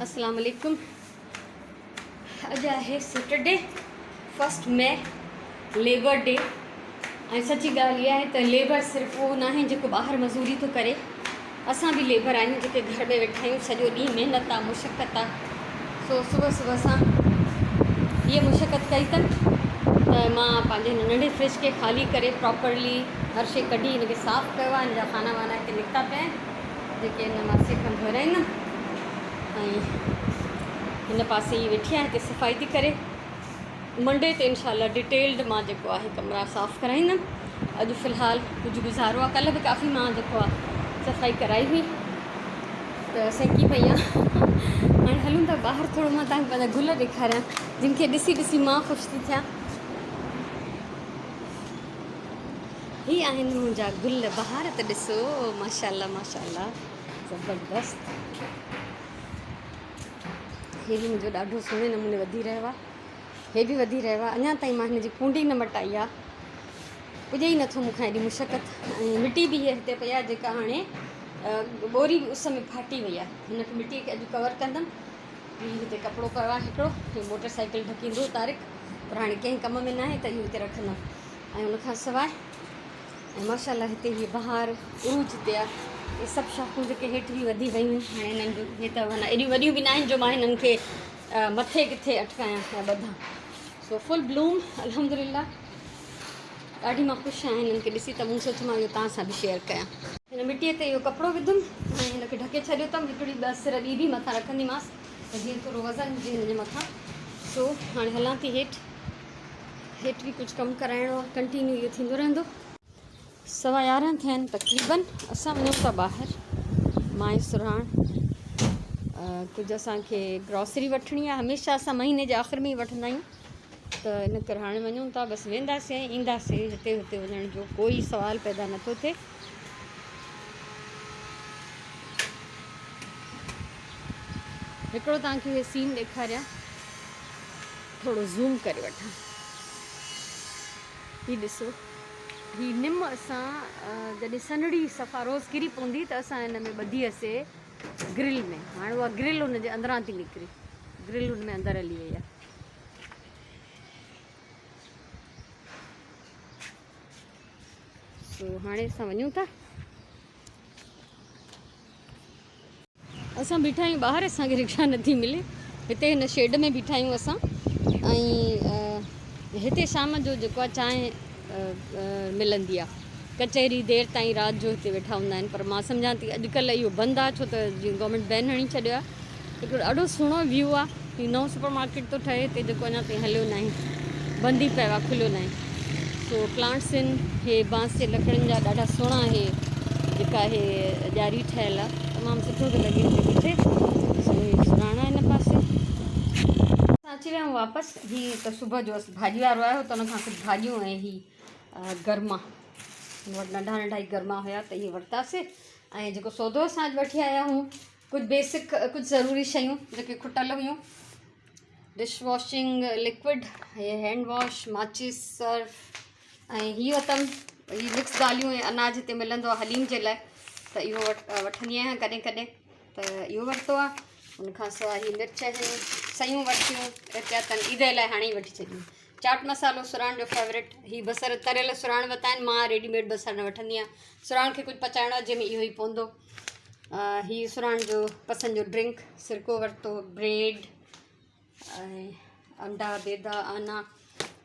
اسلام عليڪم اڄ آهي سيٽرڊي فرسٽ مئي ليبر ڊي ۽ سچي ڳالهه اها آهي ته ليبر صرف اهو ناهي جيڪو ٻاهر مزوري ٿو ڪري اسان به ليبر آهيون جيڪي گهر ۾ ويٺا آهيون سڄو ڏينهن محنت آ مشقت آ سو صبح صبح سان هيء مشقت ڪئي اٿم ته مان پنهنجي هن ننڍي فرج کي خالي ڪري پراپرلي هر شي ڪڍي هن کي صاف ڪيو آهي هن جا خانا وانا هتي نڪتا پيا آهن جيڪي هن ماسي کان ڌوئرائيندم ۽ هن پاسي هي ويٺي آهي هتي صفائي ٿي ڪري منڊي تي انشاء الله ڊيٽيلڊ مان جيڪو آهي ڪمرا صاف ڪرائيندم اڄ في الحال ڪجهه گذارو آهي ڪلهه به ڪافي مان جيڪو آهي صفائي ڪرائي هئي ته سهڪي پئي آهيان هاڻي هلون ٿا ٻاهر ٿورو مان تهانکي پنهنجا گل ڏيکاريان جن کي ڏسي ڏسي مان خوش ٿي ٿيان هي آهن منهنجا گل بهار ته ڏسو ماشاءالله ماشاءالله زبردست هي به منهنجو ڏاڍو سهڻي نموني وڌي رهيو آهي هي به وڌي رهيو آهي اڃا تائين مان هن جي ڪونڊي نه مٽائي آهي پڄي ئي نٿو مون کان ايڏي مشقت ۽ مٽي به هي هتي پئي آهي جيڪا هاڻي ٻوري به اس ۾ ڦاٽي وئي آهي هن کي مٽي کي اڄ ڪور ڪندم هي هتي ڪپڙو پيو آهي هڪڙو هي موٽر سائيڪل ڍڪيندو طارق پر هاڻي ڪنهن ڪم ۾ ناهي ته اهو هتي رکندم ۽ ان کان سواء ۽ ماشاء الله هتي هي بهار عروج تي آهي هي سڀ شاخون جيڪي هيٺ به وڌي ويون آهن هاڻي هنن جون هي ته معنيٰ ايڏيون وڏيون به ناهن جو مان هنن کي مٿي ڪٿي اٽڪايان يا ٻڌان سو فل بلوم الحمد لله ڏاڍي مان خوش آهيان هنن کي ڏسي ته مون سوچيو مان اهو توهان سان به شيئر ڪيان. هن مٽيء تي اهو ڪپڙو وڌم ۽ هن کي ڍڪي ڇڏيو اٿم. هڪڙي ٻه سر ٻي به مٿان رکنديمانس ته جيئن ٿورو وزن هجي هن جي مٿان. سو هاڻي هلان ٿي هيٺ. هيٺ به ڪجهه ڪم ڪرائڻو آهي. ڪنٽينيو اهو ٿيندو رهندو. 11:15 ٿيا آهن تقريبن. اسان وڃون ٿا ٻاهر. مان ۽ سرهاڻ ڪجهه اسان کي گراسري وٺڻي آهي. هميشه اسان مهيني جي آخر ۾ ئي وٺندا آهيون. ته ان ڪري هاڻي وڃون ٿا بس وينداسين ۽ اينداسين هتي هتي وڃڻ جو ڪوئي سوال پيدا نٿو ٿئي. هڪڙو توهان کي هي سين ڏيکاريان ٿورو زوم ڪري وٺان هي ڏسو هي نم اسان جڏهن سنهڙي صفا روز ڪري پوندي ته اسان هن ۾ ٻڌي هسي گرل ۾ هاڻي اها گرل هن جي اندران ٿي نڪري گرل هن ۾ اندر هلي وئي آهي سو هاڻي اسان وڃون ٿا. اسان بيٺا آهيون ٻاهر اسان کي رڪشا نٿي ملي هتي هن شيڊ ۾ بيٺا آهيون اسان ۽ هتي شام جو جيڪو آهي چانهه ملندي آهي ڪچهري دير تائين رات جو هتي ويٺا هوندا آهن پر مان سمجهان ٿي اڄڪلهه اهو بند آهي ڇو ته جيئن گورنمينٽ بين هڻي ڇڏيو آهي هڪڙو ڏاڍو سهڻو ويو آ هي نئون سپر مارڪيٽ ٿو ٺهي هتي جيڪو اڃا تائين هليو ناهي بند ئي پيو آ کليو ناهي سو پلانٽس آهن هي بانس جي لڪڙين جا ڏاڍا سهڻا هي جيڪا هي ڄاري ٺهيل آ تمام سٺو ٿو لڳي هتي بيٺي سو هي سراڻا هن پاسي اسان اچي ويا آهيون واپس هي ته صبح جو ڀاڄي وارو آيو ته ان کان ڪجهه ڀاڄيون ۽ هي گرما هن وٽ ننڍا ننڍا هي گرما هيا ته اهي ورتاسي ۽ جيڪو سودو اسان اڄ وٺي آيا آهيون ڪجهه بيسڪ ڪجهه ضروري شيون جيڪي کٽل هيون ڊش واشنگ لڪوڊ هي هينڊ واش ماچيس سرف ۽ هي اٿم هي مڪس داليون ۽ اناج هتي ملندو آهي حليم جي لاء ته اهو وٺندي آهيان ڪڏهن ڪڏهن ته اهو ورتو آهي ان کان سواء هي مرچ آهن سيون ورتيون احتياطن عيد جي لاء هاڻي ئي وٺي ڇڏيون چاٽ مسالو سراڻ جو فيورٽ هي بصر تريل سراڻ ورتا آهن مان ريڊي ميڊ بصر نه وٺندي آهيان سراڻ کي ڪجهه پچائڻو آهي جنهن ۾ اهو ئي پوندو هي سراڻ جو پسند جو ڊرنڪ سرڪو ورتو بريڊ ۽ انڊا بيدا آنا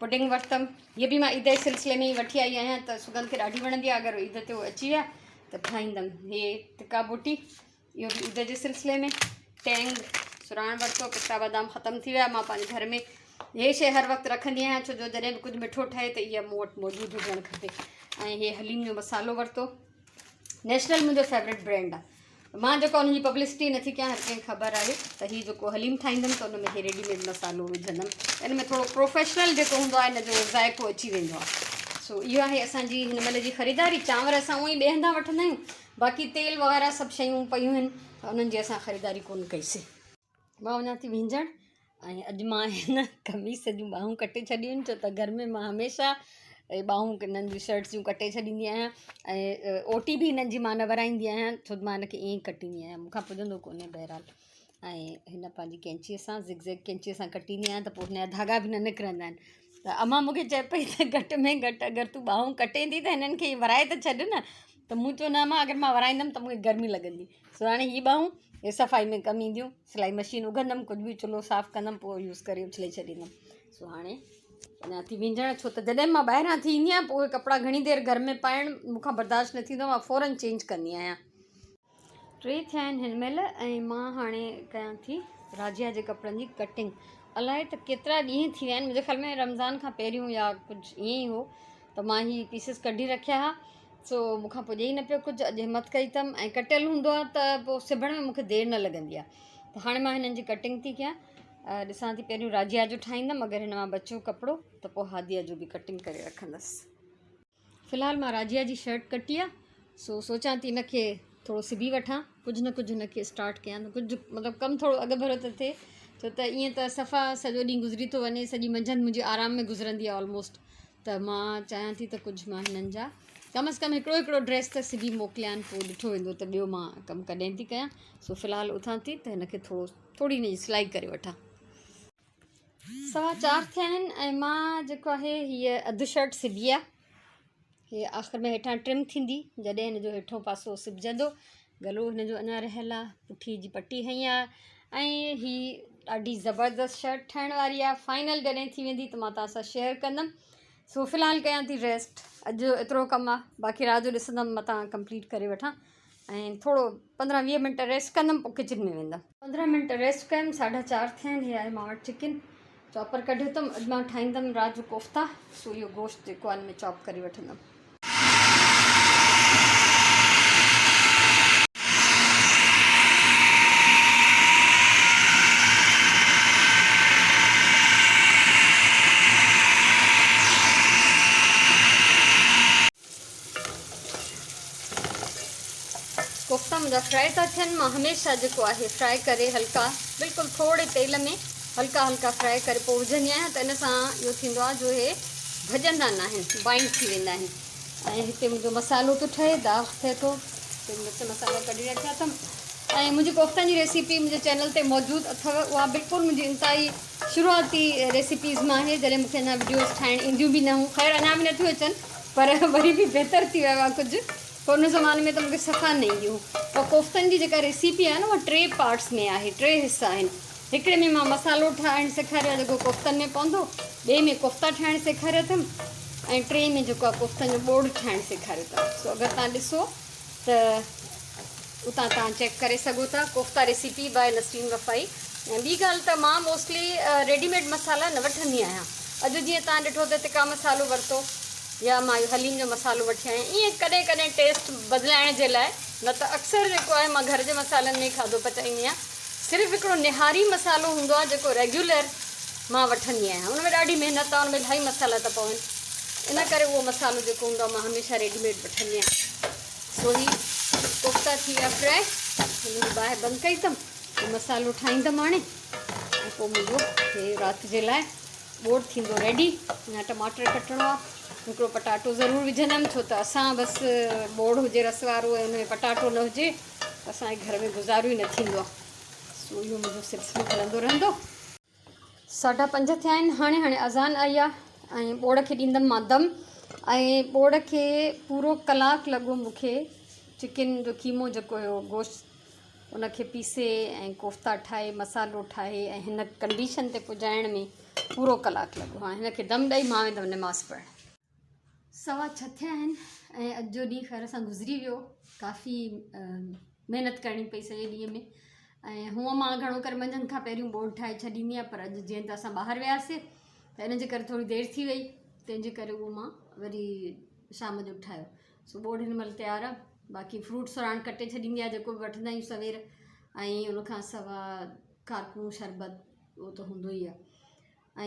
پڊنگ ورتم هيء به مان عيد جي سلسلي ۾ ئي وٺي آئي آهيان ته سگنڌ کي ڏاڍي وڻندي آهي اگر عيد تي اچي ويا ته ٺاهيندم هي تڪا بوٽي اهو به عيد جي سلسلي ۾ ٽينگ سراڻ ورتو پستا بادام ختم ٿي ويا مان پنهنجي گهر ۾ هي شي هر وقت رکندي آهيان ڇو جو جڏهن به ڪجهه مٺو ٺهي ته اها مون وٽ موجود هجڻ کپي ۽ هي حليم جو مسالو ورتو نيشنل منهنجو فيورٽ برانڊ آهي مان جيڪو ان جي پبلسٽي نٿي ڪيان هر ڪنهن خبر آهي ته هي جيڪو حليم ٺاهيندم ته ان ۾ هي ريڊي ميڊ مسالو وجهندم ان ۾ ٿورو پروفيشنل جيڪو هوندو آهي ان جو ذائقو اچي ويندو آهي سو اهو آهي اسانجي هن مهل جي خريداري چانور اسان اونئي ٻئي هنڌان وٺندا آهيون باقي تيل وغيره سڀ شيون پيون آهن ته انهن جي اسان خريداري ڪونه ڪئي سي. مان وڃان ٿي وهنجڻ ۽ اڄ مان هن قميص جون ٻانهون ڪٽي ڇڏيون آهن ڇو ته گهر ۾ مان هميشه اهي ٻانهون هنن جون شرٽس جون ڪٽي ڇڏيندي آهيان ۽ اوٽي به هنن جي مان نه ورائيندي آهيان ڇو ته مان هن کي ائين ئي ڪٽيندي آهيان مون کان پڄندو ڪونهي بهرحال. ۽ هن پنهنجي ڪينچيء سان زگ زيگ ڪينچيء سان ڪٽيندي آهيان ته پوء هن جا ڌاڳا به نه نڪرندا آهن ته امان مون کي چئي پئي ته گهٽ ۾ گهٽ اگر تون ٻانهون ڪٽين ٿي ته هنن کي ورائي ته ڇڏ نه ته مون چيو نه امان اگر مان ورائيندم ته مون کي گرمي لڳندي سو هاڻي هي ٻانهون هي صفائي ۾ ڪم اينديون سلائي مشين اگهندم ڪجهه به چلهو صاف ڪندم پوء يوز ڪري اڇلي ڇڏيندم سو هاڻي وڃان ٿي وينجهڻ ڇو ته جڏهن مان ٻاهران ٿي ايندي آهيان پوء اهي ڪپڙا گهڻي دير گهر ۾ پائڻ مون کان برداشت نه ٿيندو آهي مان فورن چينج ڪندي آهيان. ٽي ٿيا آهن هن مهل ۽ مان هاڻي ڪيان ٿي راجيا جي ڪپڙن جي ڪٽنگ الائي ته ڪيترا ڏينهن ٿي ويا آهن منهنجي خيال ۾ رمضان کان پهريون يا ڪجهه ائين ئي هو ته مان هي پيسز ڪڍي رکيا هئا سو مون کان پڄي ئي نه پيو ڪجهه اڄ همت ڪئي اٿم ۽ ڪٽيل هوندو آهي ته پوء سبڻ ۾ مون کي دير نه لڳندي آهي ته هاڻي مان هنن جي ڪٽنگ ٿي ڪيان ڏسان ٿي پهريون راجيا جو ٺاهيندم اگر هن مان بچيو ڪپڙو ته پوء هاديا جو به ڪٽنگ ڪري رکندس. في الحال مان راجيا جي شرٽ ڪٽي آ سو سوچان ٿي ان کي ٿورو سبي وٺان ڪجهه نه ڪجهه هن کي اسٽارٽ ڪيان ته ڪجهه مطلب ڪم ٿورو اڳ ڀرو ته ٿئي ڇو ته ائين ته صفا سڄو ڏينهن گذري ٿو وڃي سڄي منجهند منهنجي آرام ۾ گذرندي آ آلموسٽ ته مان چاهيان ٿي ته ڪجهه مان هنن جا ڪم از ڪم هڪڙو هڪڙو ڊريس ته سبي موڪليان پوء ڏٺو ويندو ته ٻيو مان ڪم ڪڏهن ٿي ڪيان سو في الحال اٿان ٿي ته هن کي ٿورو ٿوري هن جي سلائي ڪري وٺان. سوا چار ٿيا آهن ۽ مان جيڪو آهي هيء اڌ شرٽ سبي آهي هي آخر ۾ هيٺان ٽرم ٿيندي جڏهن هن جو هيٺون پاسو سبجندو گلو هن جو اڃا رهيل آهي پٺي جي پٽي هنئي آهي ۽ هي ڏاڍي زبردست شرٽ ٺاهڻ واري آهي فائنل جڏهن ٿي ويندي ته مان توهان سان شيئر ڪندم سو في الحال ڪيان ٿي ريسٽ اڄ ايترو ڪم آهي باقي رات جو ڏسندم متان ڪمپليٽ ڪري وٺان ۽ ٿورو 15 20 منٽ ريسٽ ڪندم پوء ڪچن ۾ ويندم. 15 منٽ ريسٽ ڪيم ساڍا چار ٿيا آهن هي آهي مان وٽ چڪن چاپر ڪڍيو اٿم اڄ مان ٺاهيندم رات جو ڪوفتا سو اهو گوشت جيڪو آهي ان ۾ چاپ ڪري وٺندم. ڪوفتا منهنجا فرائي ٿا ٿين مان هميشه جيڪو آهي فرائي ڪري هلڪا بلڪل ٿوري تيل ۾ هلڪا هلڪا فرائي ڪري پوء وجهندي آهيان ته ان سان اهو ٿيندو آهي جو اهي ڀڄندا نه آهن بائنڊ ٿي ويندا آهن ۽ هتي منهنجو مصالحو ٿو ٺهي داغ ٿئي ٿو هتي مرچ مصالحا ڪڍي رکيا اٿم ۽ منهنجي ڪوفتن جي ريسيپي منهنجي چينل تي موجود اٿو اها بلڪل منهنجي انتهائي شروعاتي ريسيپيز مان آهي جڏهن مونکي اڃا وڊيوز ٺاهڻ اينديون به نه هيون خير اڃا به نٿيون اچن پر وري به بهتر ٿي ويو آهي ڪجهه پر ان زماني ۾ ته مونکي صفا نه اينديون هيون پر ڪوفتن جي جيڪا ريسيپي آهي نه اها ٽي پارٽس ۾ آهي ٽي حصا آهن هڪڙي ۾ مان مصالحو ٺاهڻ سيکاريو آهي جيڪو ڪوفتن ۾ پوندو ٻئي ۾ ڪوفتا ٺاهڻ سيکاريا اٿم ۽ ٽئين ۾ جيڪو آهي ڪوفتن جو ٻوڙ ٺاهڻ سيکاريو اٿم سو اگر تان ڏسو ته اتان توهان چيڪ ڪري سگهو ٿا ڪوفتا ريسيپي باء نسرين وفائي ۽ ٻي ڳالهه ته مان موسٽلي ريڊي ميڊ مصالحا نه وٺندي آهيان اڄ جيئن توهان ڏٺو ته تڪا مصالحو ورتو يا مان اهو حليم جو مصالحو وٺي آئي آهيان ائين ڪڏهن ڪڏهن ٽيسٽ بدلائڻ جي لاء نه ته اڪثر جيڪو آهي مان گهر جي مصالحن ۾ ئي کاڌو پچائيندي آهيان صرف هڪڙو نهاري مصالحو هوندو آهي جيڪو ريگيولر مان وٺندي آهيان ان ۾ ڏاڍي محنت آهي ان ۾ الاهي مصالحا ٿا پون ان ڪري اهو مصالحو جيڪو هوندو آهي مان هميشه ريڊي ميڊ وٺندي آهيان سو هي ڪوفتا ٿي ويا فرائي هن جي باهه بند ڪئي اٿم هي مصالحو ٺاهيندم هاڻي ۽ پوء منهنجو هي رات جي لاء ٻوڙ ٿيندو ريڊي. اڃا ٽماٽر ڪٽڻو آهي هڪڙو پٽاٽو ضرور وجهندم ڇو ته اسان بس ٻوڙ هجي رس وارو ۽ ان ۾ پٽاٽو نه هجي ته اسان جي گهر ۾ گذارو ئي نه ٿيندو آهي سو اهو منهنجو سلسلو هلندو رهندو. ساڍا پنج ٿيا آهن هاڻي هاڻي اذان آئي آهي ۽ ٻوڙ کي ڏيندم مان دم ۽ ٻوڙ کي پورو ڪلاڪ لڳو مون کي چڪن جو قيمو جيڪو هيو گوشت ان کي پيسي ۽ ڪوفتا ٺاهي مصالحو ٺاهي ۽ هن ڪنڊيشن تي پڄائڻ ۾ پورو ڪلاڪ لڳو هاڻي هن کي دم ڏئي مان ويندم نماز پڙهڻ. سوا ڇهه ٿيا آهن ۽ اڄ جو ڏينهن خير سان گذري ويو ڪافي محنت ڪرڻي پئي سڄي ڏينهن ۾ ۽ هونء مان گهڻو ڪري منجهند کان پهريون ٻوڙ ٺاهي ڇڏيندي آهيان پر اڄ جيئن ته اسان ٻاهر وياسي ته ان جي ڪري ٿوري دير ٿي وئي تنهن جي ڪري اهو مان وري شام جو ٺاهيو سو ٻوڙ هن مهل تيار آهي باقي فروٽ سراڻ ڪٽي ڇڏيندي آهي جيڪو به وٺندا آهيون سوير ۽ ان کان سواء کارڪون شربت اهو ته هوندو ئي آهي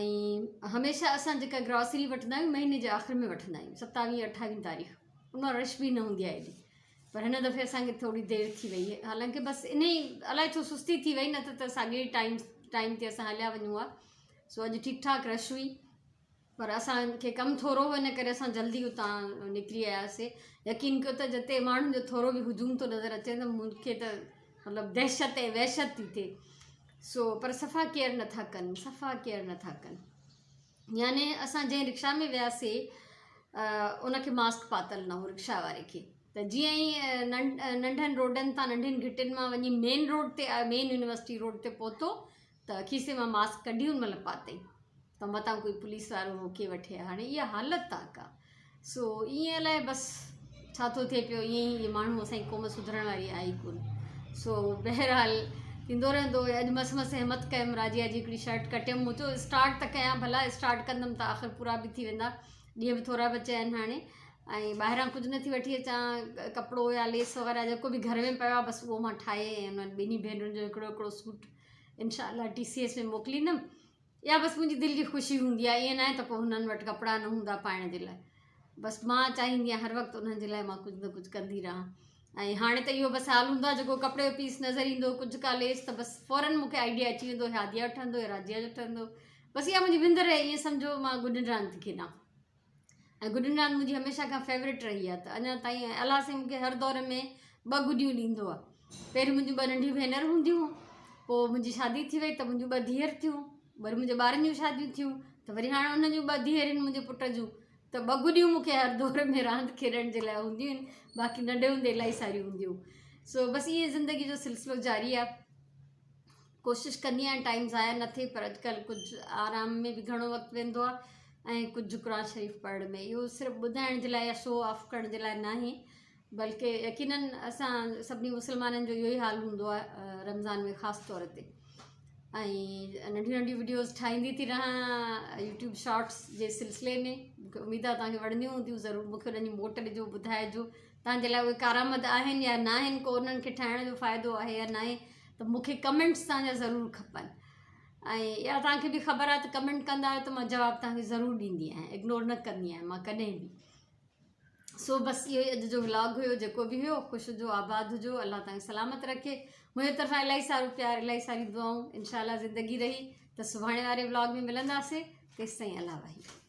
۽ هميشه اسان جيڪا گراسري وٺندا آهيون مهيني جي آخر ۾ وٺندا آهيون ستاويهه اٺاويهه تاريخ ان رش به نه هوندي آهي ايڏي پر هن دفعي اسانکي ٿوري دير ٿي وئي حالانڪه بس ان ئي الائي ڇو سستي ٿي وئي نه ته ساڳي ٽائيم ٽائيم تي اسان هليا وڃون ها سو اڄ ٺيڪ ٺاڪ رش هئي پر اسانکي ڪم ٿورو هو ان ڪري اسان جلدي اتان نڪري آياسي يقين ڪيو ته جتي ماڻهن جو ٿورو به هجوم ٿو نظر اچي ته مونکي ته مطلب دهشت ۽ وحشت ٿي ٿئي. سو پر صفا ڪيئر نٿا ڪن صفا ڪيئر نٿا ڪن يعني اسان جنهن رڪشا ۾ وياسي ان کي ماسڪ پاتل نه هو رڪشا واري کي ته جيئن ئي ننڍن روڊن تان ننڍين گهٽين مان وڃي مين روڊ تي آيو مين يونيورسٽي روڊ تي پهتو ته کيسي مان ماسڪ ڪڍي ان مهل پاتئي ته متان ڪوئي پوليس وارو روڪي وٺي هاڻي اها حالت آ ڪا سو ائين الائي بس ڇا ٿو ٿئي پيو ائين ئي ماڻهو اسان جي قوم سڌرڻ واري آهي ئي ڪون سو بهرحال ٿيندو رهندو اڄ مس مس همت ڪيم راجيا جي هڪڙي شرٽ ڪٽيم مون چيو اسٽارٽ ته ڪيان ڀلا اسٽارٽ ڪندم ته آخر پورا به ٿي ويندا ڏينهن به ٿورا بچيا آهن هاڻي ۽ ٻاهران ڪجهه نٿي وٺي اچان ڪپڙو يا ليس وغيره جيڪو به گهر ۾ پيو آهي بس اهو مان ٺاهي ۽ انهن ٻنهي ڀينرن جو هڪڙو هڪڙو سوٽ انشاء الله ٽي سي ايس ۾ موڪليندم اها بس منهنجي دل جي خوشي هوندي آهي ائين ناهي ته پوء هنن وٽ ڪپڙا نه هوندا پائڻ جي لاء بس مان چاهيندي آهيان هر وقت انهن جي لاء مان ڪجهه نه ڪجهه ڪندي رهان ۽ هاڻي ته اهو بس حال هوندو آهي جيڪو ڪپڙي جو پيس نظر ايندو ڪجهه ڪا ليس ته بس فورن مونکي آئيڊيا اچي ويندو هاديا جو ٺهندو يا راجيا جو ٺهندو بس اها منهنجي وندر آهي ائين سمجهو مان گڏن راند ٿي کيڏان ۽ گڏين راند منهنجي هميشه کان فيورٽ رهي آهي ته اڃا تائين ۽ الله سائين مونکي هر دور ۾ ٻه گڏيون ڏيندو آهي پهريون منهنجون ٻه ننڍيون ڀينر هونديون پوء منهنجي شادي ٿي وئي ته منهنجون ٻه ڌيئر ٿيون وري منهنجي ٻارن جون شاديون ٿيون ته وري هاڻي انهن جون ٻه ڌيئر آهن منهنجي پٽ جون ته ٻه گڏيون مونکي هر دور ۾ راند کيڏڻ جي لاء هونديون آهن باقي ننڍي هوندي الاهي ساريون هونديون سو بس ائين زندگي جو سلسلو جاري آهي ڪوشش ڪندي آهيان ٽائيم ضايع نه ٿئي پر اڄڪلهه ڪجهه آرام ۾ به گهڻو وقت ويندو آهي ۽ ڪجهه قرآن شريف پڙهڻ ۾ اهو صرف ٻڌائڻ جي لاء يا شو آف ڪرڻ جي لاء ناهي بلڪه يقينن اسان سڀني مسلمانن جو اهو ئي حال هوندو آهي رمضان ۾ خاص طور تي ۽ ننڍيون ننڍيون وڊيوز ٺاهيندي ٿي رهان يوٽيوب شارٽس جي سلسلي ۾ مونکي اميد آهي توهان کي وڻنديون هونديون ضرور مونکي انهن جي موٽ ڏجو ٻڌائجو توهان جي لاء اهي ڪارآمد آهن يا ناهن ڪو انهن کي ٺاهڻ جو فائدو آهي يا ناهي ته مون کي ڪمينٽس توهان جا ضرور کپن ۽ اها توهان کي به خبر آهي ته ڪمينٽ ڪندا آهيو ته مان جواب توهان کي ضرور ڏيندي آهيان اگنور نه ڪندي آهيان مان ڪڏهن به سو بس اهو ئي اڄ جو ولاگ هيو جيڪو به هيو خوش هجو آباد هجو الله توهان کي سلامت رکي منهنجي طرفان الاهي سارو پيار الاهي ساري دعائون انشاء الله زندگي رهي ته سڀاڻي واري ولاگ ۾ ملنداسي تيستائين الله واهي.